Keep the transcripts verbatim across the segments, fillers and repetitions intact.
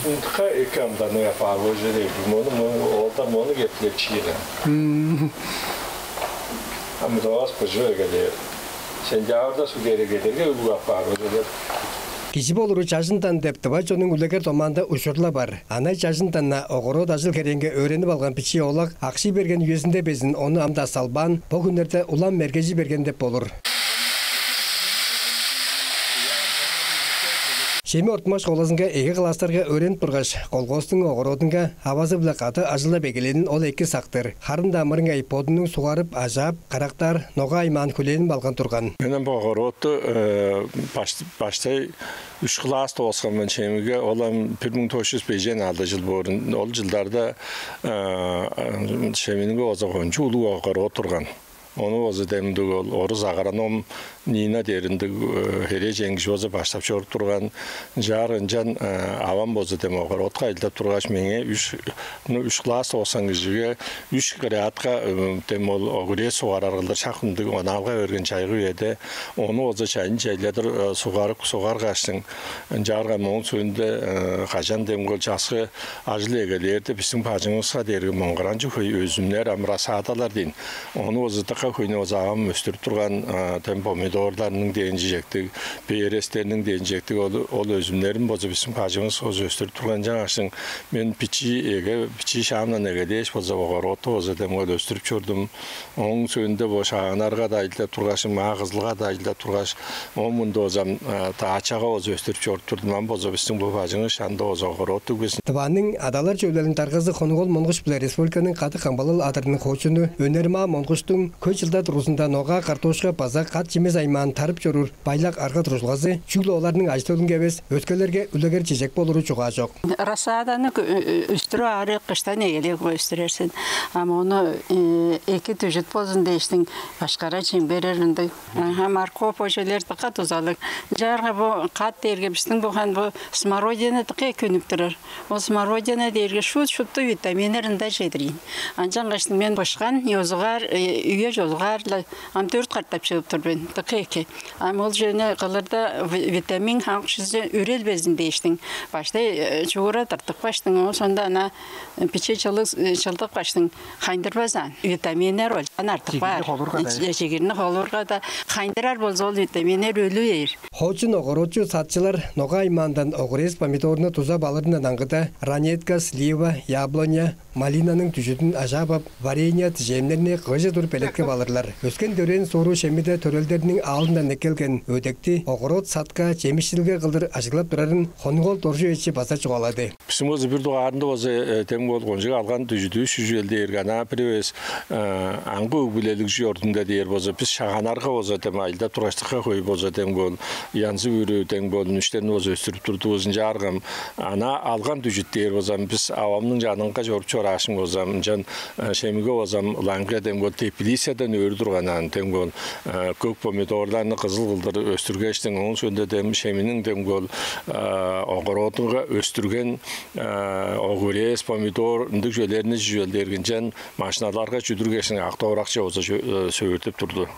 Ындыка эки амданныг апаар болчу дээр. Мону мону оолдар мону кептилеп чиирен. Ам давас быжып эгелээр. Сентябрьда суг дээрге кедерге үлүг апаар болчу деп. Кижи болуру чажындан деп тыва чоннуң үлегер домаанда ужур-ла бар. Анай чажындан-на огород ажыл-херээнге өөренип алган бичии оолак акший берген үезинде безин ону ам-даа салбаан, бо хүннерде улам мергежи берген деп болур. Шеми ортумак школазынга эге класстарга өөренип тургаш, колхоздуң огородунга авазы-биле кады ажылдап эгелээнин ол эки сактыр. Харын-даа мырыңай бодунуң сугарып, ажаап, карактаар нога аймаан хүлээнип алган турган. Мен ам бо огородту баштай үш класс дооскан мен Шемиге, ол ам бир муң тос чүс бежен алды чыл боорун. Ол жылдарда Шеминиң бо база кончуг улуг огород турган. Ону база демдиг ол орус агроном Нина дээринде херээжен кижи база баштап чоруп турган. Ынчаар ынчан авам база дем огородка ажылдап тургаш, меңээ үш ну үш класс дооскан кижиге үш грядка дем ол огурец сугарар кылдыр шак ындыг онаалга берген чайгы үеде. Ону база чайын чайладыр сугарып сугаргаштың, ынчаарга моң соонда кажан демги ол часкы ажыл эгелээрде бистиң бажыңывыска дээрге моңгаранчы хөй өзүмнер, ам рассадалар дейн. Ону база дыка хөйнү база авам өстүрүп турган, тем помидорларның дээн чижектиг, перецтерниң дээн чижектиг ол ол өзүмнерин база бистиң бажыңывыс база өстүрүп турган. Ынчангаштың мен бичии эге бичии шаамдан эгелээш база огородту база дем ол өстүрүп чордум. Ооң соонда бо шаганнарга-даа ажылдап тургаш, маа кызылга-даа ажылдап тургаш, ооң мурнунда база ам даачага база өстүрүп чоруп турдум. Ам база бистиң бо бажыңывыс шаанда база огородтуг бис. Тываның Адалар чөвүлелиниң даргазы Хонук-оол Монгуш биле республиканың Кадык-Камгалал адырының хоочуну Өнермаа Монгуштуң хөй чылдар дургузунда ногаа, картошка база кат-чимис аймаан тарып чоруур байлак арга-дуржулгазы чүгле оларның ажы-төлүнге эвес, өскелерге үлегер-чижек болуру чугаа чок. Рассаданы үстүрүп аарыг кыштан эгелеп өстүрер сен. Ам ону эки дүжүт болзун дээштиң башкара чемгерер ындыг. Аха, морковь, ожелер дыка дузалыг. Ынчаарга бо кат дээрге бистиң буган бо смородина дыка эки үнүп турар. Ол смородина дээрге шуут шупту витаминнер ында чедирийн. Ынчангаш мен бышкан ёзугаар, үе чозугаар-ла ам дөрт катап чыып тур мен. Дыка эки. Ам ол чүвени кылырда витамин хамык чүзү үрелбезин дээштиң. Баштай чуура тыртыпкаштың, оон соонда ана биче чылдыпкаштың хайындырбазаан. Витаминнер ол ан артык баар. Чигирни холурга-даа хайындырар болза, ол витаминнер өлү бээр. Хоочун огородчу садчылар ногаа аймаандан огурец, помидорну дуза балырындан аңгыда ранетка, слива, яблоня, малинаның дүжүдүн ажаап ап, варенье, тижемнерни кыжы тур белеткеп алырлар. Өскен-төрээн сууру Шемиде төрелдериниң аалындан эккелген өдекти огород-садка, чемишчилге кылдыр ажыглап турарын Хонук-оол Доржуевич база чугаалады. Бистиң болза бир дугаарында болза дем ол кончуг алган дүжүдүвүс чүжүвел дээрге ана бир эвес аңгы өг-бүлелиг чордунда дээр болза, бис шаганнарга болза дем ажылдап тургаш, дыка хөй болза дем ол янзы-бүрү дем ол үнүштерни болза өстүрүп турдувус. Ынчааргам ана алган дүжүт дээр болзам, бис авамның чанынга чоруп чораашың болзам, ынчан Шемиге болзам, лаңгыя дем ол теплицадан өрү турганан дем ол көк помидорларны кызыл кылдыр өстүргештиң, ооң соонда дем Шеминиң дем ол огородунга өстүрген огурец, помидор ындыг чүвелерни чүвелдергинчен машиналарга чүдүргешин автовракче болза сөөртүп турду.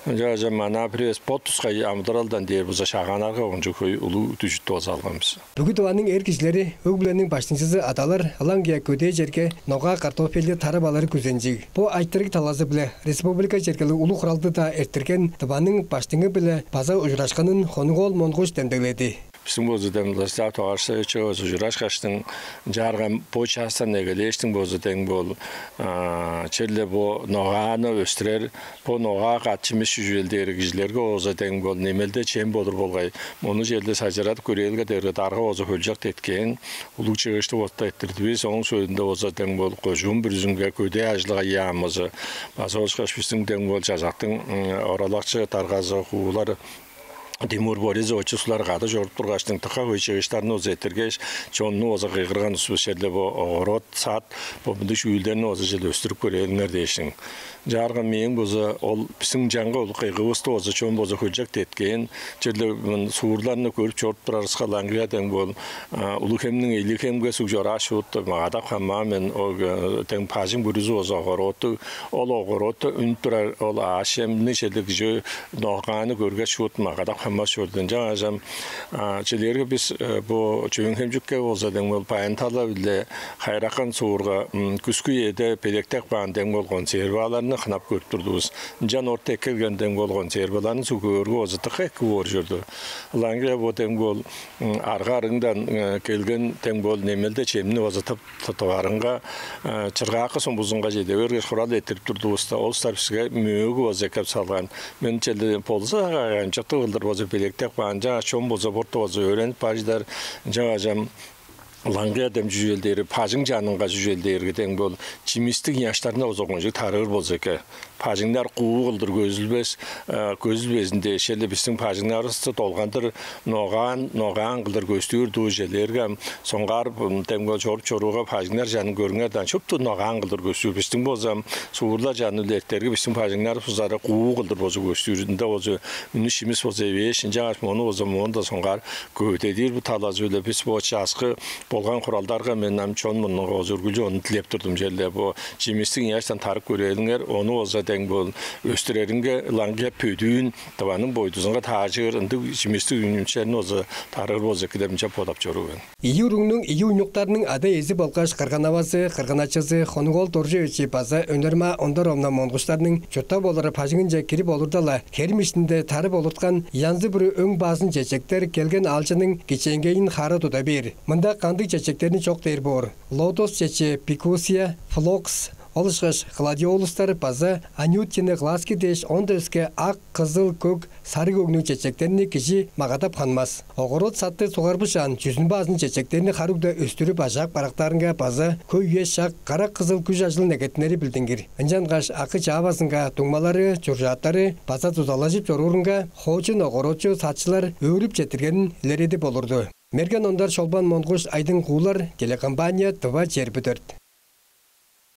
Ынчаарга мана бир эвес бот тускай амыдыралдан дээр болза шагааннарга кончуг хөй улуг дүжүттү болза алган бис. Бүгү Тываның эр кижилери, өг-бүлениң баштыңчызы адалар ылаңгыя көдээ черге ногаа, картофельди тарып алыры күзенчиг. Бо айтырыг талазы-биле республика чергелиг улуг хуралды-даа эрттирген Тываның баштыңы-биле база ужурашканын Хонук-оол Монгуш демдегледи. Бистиң болза дем Владислав Товарищтайовичиге болза ужурашкаштың, ынчаарга бо частан эгелээштиң болза дең бол черле бо ногааны өстүрер, бо ногаа катчымыс чүжүвелдээр кижилерге болза дең бол немелде чем болур болгай. Муну черле сажырадып көрээлге дээрге дарга болза хөлчок деткээн, улуг чыгыштыг отта эттирдивис. Ооң соонда болза дең бол кожуун бүрүзүнге көдээ ажылга яамызы база ошкаш бистиң дең бол чажактың оралакчы даргазы хуулар Тимур Борисович улар кады чоруп тургаштың, дыка хөй чыгыштарны болза эрттиргеш, чонну болза кыйгырган улус бис черле бо огород, сад, бо мындыг чүүлдерни болза черле өстүрүп көрээлиңер дээштиң. Чаарга мээң болза ол бистиң чаңгы ол кыйгывысты болза чон болза хөлчок деткээн, черле суурларны көрүп чоруп турарыска лаңгыя дең бол улуг хемниң эйлиг хемге суг чорааш шуут магадап хамаа мен ол дең бажың бүрүзү болза огородту, ол огородту үнүп турар ол аъш-чемни черле кижи ногааны көргеш шуут магадап Мас чордун жаңажам чилерге бис бо Чөөн-Хемчикке болза дең бол Баян-Тала биле Хайыракан суурга күскү эде белектеп каан дең бол консерваларны хынап көрүп турдувус. Ынчан орта эккелген дең бол консерваларны суг көөргө озатык эки боор чорду. Ылаңгыя бо дең бол арга арыңдан келген дең бол немелде чемни озатып тыварынга чыргаакы сумбузунга чеде бергеш хурал этирип турдувуста ол старпсиге мөөгү база эккеп салган. Мен чеде болза ынчыктыг кылдыр база белектеп каан чаа чон болза борта база өөренип бажыдар. Ынчангажам лаңгыя дем жүжелдээри бажың жанынга жүжелдээрге дең бол чимистиг ыяштарына озогончуг тарыыр болза эке. Бажыңнар куу кылдыр көзүлбес көзүлбезин дээшели бистиң бажыңнарывысты долгандыр ногаан ногаан кылдыр көстүүр дуу желээрге ам соңгаар дем бол чоруп чорууга бажыңнар жанын көрүңер даан шупту ногаан кылдыр көстүүр бистиң болза ам суурлар жанын үлеттерге бистиң бажыңнарывыс бузары куу кылдыр болза көстүүрүнде болза үнү шимис болза эвээш ынчангаш мону болза моон да соңгаар көвүдедир бу талазы-биле бис бо часкы болган хуралдарга мен ам чон мурнунга болза үргүлчү ону дилеп турдум черле бо чимистиг ыяштан тарып көрээлиңер ону болза дең бол өстүреринге ылаңгыя пөдүүн дываның бойдузунга таажыыр ындыг чимистиг үнүмчерин болза тарыыр болза эки деп ынча бодап чоруур мен. Ийи уругнуң ийи уйнуктарның ада-иези болгаш кырган-авазы, кырган-ачазы Хонук-оол Доржуевич база Өнермаа Ондаровна Монгуштарның чурттап олурар бажыңынче кирип олурда-ла, херим иштинде тарып олурткан янзы-бүрү өң-баазын чечектер келген аалчының кичээнгейин хаара туда бээр. Мында кандыг чечектерни чок дээр боор: лотос чече, пикусия, флокс, ол ышкаш гладиолустар база анютины глазки дээш оон-даа өске ак, кызыл, көк, сарыг өңнүг чечектерни кижи магадап ханмас. Огород сатты сугарбышаан чүзүн баазын чечектерни харугда өстүрүп ажаап карактаарынга база хөй үе шак карак кызыл күш ажыл негеттинери билдингир. Ынчангаш акы чаавазынга дуңмалары, чуржааттары база дузалажып чоруурунга хоочун огородчу сатчылар өөрүп четтиргенин илередип олурду. Мерген ондар шолбан монгуш айдың куулар телекомпания дыва черби төрт.